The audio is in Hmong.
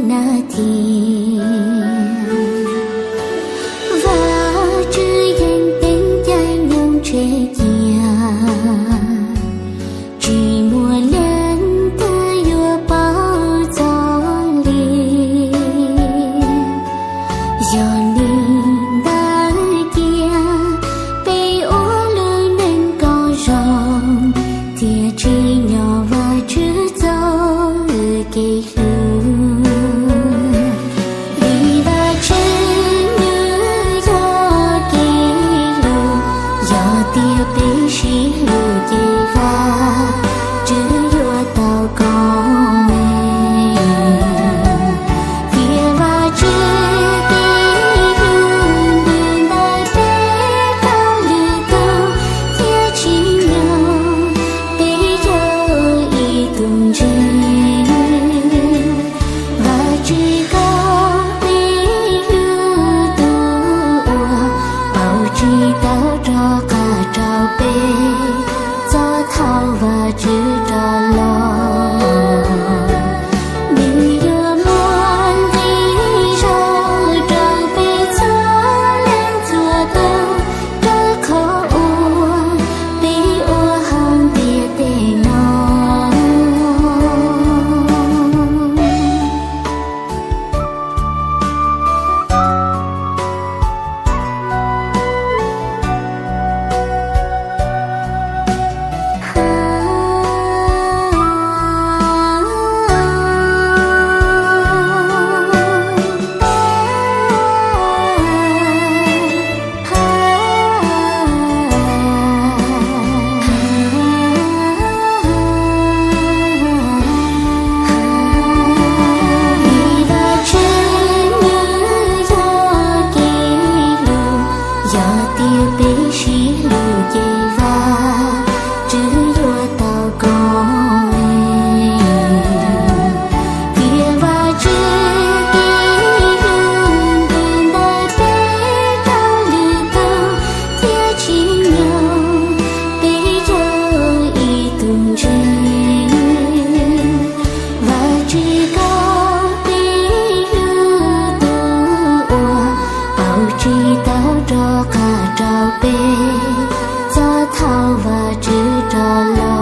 na thiab. Vajtswv yeej teev caij nyoog tseg cia, tsis muaj leej twg yuav paub txog li. Yog li ntawd cia peb ua lub neej kom zoo, thiaj tsim nyog Vajtswv txoj kev hlub. Vim Vajtswv nws yog kev hlub, yog tias peb sib hlub ces Vajtswv yuav tau koob meej. Tiam Vajtswv kev hlub nws ntawm peb rau lwm tus, thiaj tsim nyog peb yog ib tug ntseeg. Vajtswv koob peb lwm tus uas paub tsis tau rov qab rau peb txoj thauj Vajtswv rov los. Nws yuav muab nqi zog rau peb txhua leej txhua tus, rau qhov uas peb ua hauv ntiaj teb no. Vim Vajtswv nws yog kev hlub, yog tias peb sib hlub ces Vajtswv yuav tau koob meej. Tiam Vajtswv kev hlub nws ntawm peb rau lwm tus, thiaj tsim nyog peb yog ib tug ntseeg. Vajtswv koob peb lwm tus uas paub tsis tau rov qab rau peb txoj thauj Vajtswv rov los.